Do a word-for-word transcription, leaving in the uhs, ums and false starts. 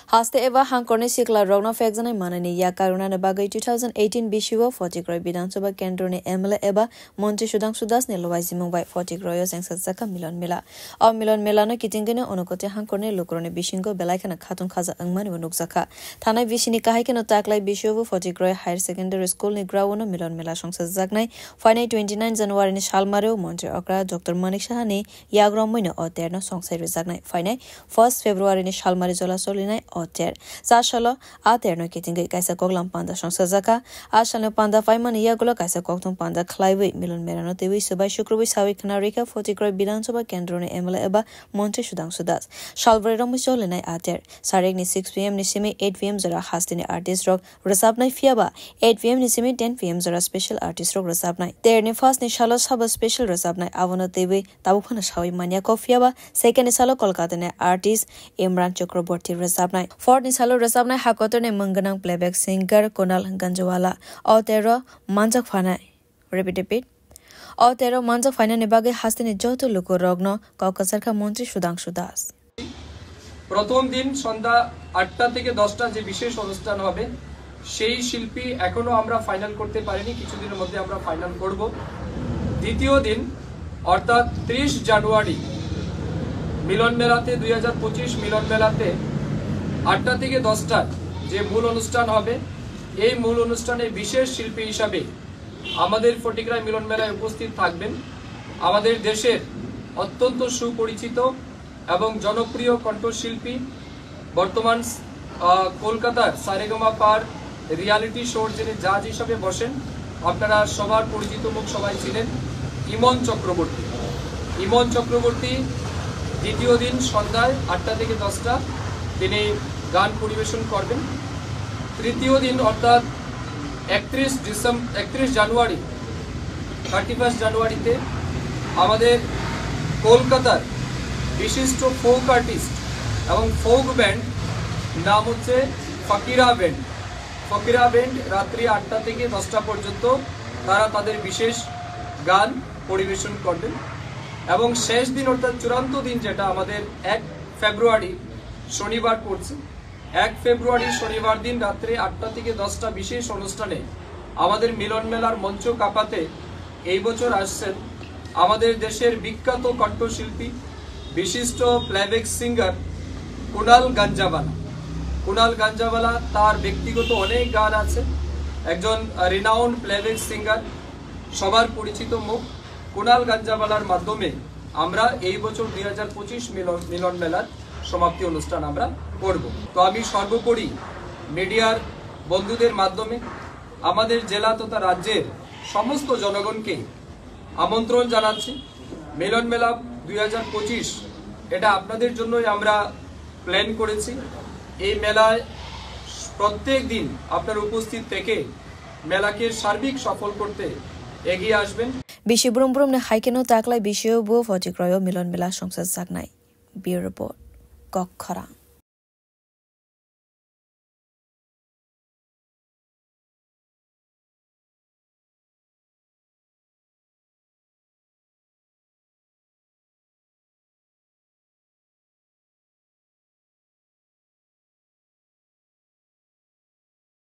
Haste eba hangkorni sikla rokno phekjaknai manani yak karunani bagwi two thousand eighteen bisio Photikroi Bidhan Sabha Kendroni M L A eba Montri Sudhangshu Das ni lobajimung bai Photikroio chengsajakha Milon Mela. O Milon Mela no kitingwino Unakoti hangkorni lukurokni bisingo belai kheno khatung khaja wngmani bo nukjakha. Thanai bisini kahai kheno taklai bisio bo Photikroi Higher Secondary School ni ground o Milon Mela songsajaknai phainai twenty nine January ni salmario Montri okra Doctor Manik Saha ni yagromwino o terno songsai rwjaknai phainai first February ni salmari jola solinai o ter. Cha salo a terno kitingwi kaisa koklam panda songsajakha. A salni panda paimani yagulo kaisa kokthum panda khlaiwi Milon Mela no twiwi swbai sukrubwi sawi khna rikha Photikroi Bidhan Sabha Kendroni M L A eba Montri Sudhangshu Das. Salbroi romwi solinai a ter. Sarekni six P M ni simi eight P M jora hasteni artist rok rwchapnai phiyaba eight P M ni simi ten P M jora special artist rok rwchapnai. Terni first ni salo sabo special rwchapnai abono twiwi tabuk phano sawi manya kok phiyaba second ni salo Kolkata ni artist Imran Chakraborty rwchapnai. Fourth ni salo rwchapnai hakotorni mung gwnang playback singer Kunal Ganjawala. O tero manjak phanai. Repeat, repeat. O tero manjak phainani bagwi hasteni joto lukurokno kok kwcharkha Montri Sudhangshu Das. প্রথম দিন সন্ধ্যা আটটা থেকে দশটা যে বিশেষ অনুষ্ঠান হবে, সেই শিল্পী এখনো আমরা ফাইনাল করতে পারিনি, কিছুদিনের মধ্যে আমরা ফাইনাল করব। দ্বিতীয় দিন অর্থাৎ ত্রিশ জানুয়ারি মিলন মেলাতে, দুই হাজার পঁচিশ মিলন মেলাতে আটটা থেকে দশটার যে মূল অনুষ্ঠান হবে, এই মূল অনুষ্ঠানে বিশেষ শিল্পী হিসাবে আমাদের ফটিকরায় মিলন মেলায় উপস্থিত থাকবেন আমাদের দেশের অত্যন্ত সুপরিচিত এবং জনপ্রিয় কণ্ঠশিল্পী, বর্তমান, আহ, কলকাতার সারেগামাপার রিয়ালিটি শোর যিনি জাজ হিসাবে বসেন, আপনারা সবার পরিচিত মুখ, সবাই চিনেন, ইমন চক্রবর্তী। ইমন চক্রবর্তী দ্বিতীয় দিন সন্ধ্যায় আটটা থেকে দশটা তিনি গান পরিবেশন করবেন। তৃতীয় দিন অর্থাৎ একত্রিশ ডিসেম্বর, একত্রিশ জানুয়ারি, থার্টি ফার্স্ট জানুয়ারিতে আমাদের কলকাতার বিশিষ্ট ফোক আর্টিস্ট এবং ফোক ব্যান্ড, নাম হচ্ছে ফকিরা ব্যান্ড। ফকিরা ব্যান্ড রাত্রি আটটা থেকে দশটা পর্যন্ত তারা তাদের বিশেষ গান পরিবেশন করবেন। এবং শেষ দিন অর্থাৎ চূড়ান্ত দিন, যেটা আমাদের এক ফেব্রুয়ারি শনিবার পড়ছে, এক ফেব্রুয়ারি শনিবার দিন রাত্রে আটটা থেকে দশটা বিশেষ অনুষ্ঠানে আমাদের মিলন মেলার মঞ্চ কাঁপাতে এই বছর আসছেন আমাদের দেশের বিখ্যাত কণ্ঠশিল্পী, বিশিষ্ট প্লেব্যাক সিঙ্গার কুনাল গাঞ্জাবালা। কুনাল গাঞ্জাবালা, তার ব্যক্তিগত অনেক গান আছে, একজন রিনাউন্ড প্লেব্যাক সিঙ্গার, সবার পরিচিত মুখ। কুনাল গাঞ্জাবালার মাধ্যমে আমরা এই বছর দুই হাজার পঁচিশ মিলন, মিলন মেলার সমাপ্তি অনুষ্ঠান আমরা করব। তো আমি সর্বোপরি মিডিয়ার বন্ধুদের মাধ্যমে আমাদের জেলা তথা রাজ্যের সমস্ত জনগণকে আমন্ত্রণ জানাচ্ছি। মিলন মেলা দুই হাজার পঁচিশ, এটা আপনাদের জন্যই আমরা প্ল্যান করেছি। এই মেলায় প্রত্যেক দিন আপনারা উপস্থিত থেকে মেলাকে সার্বিক সফল করতে এগিয়ে আসবেন। Bisi brum brum ni hai kheno taklai bisio bo Photikroi o Milon Mela songsajaknai. Bureau Report, Kok Khorang.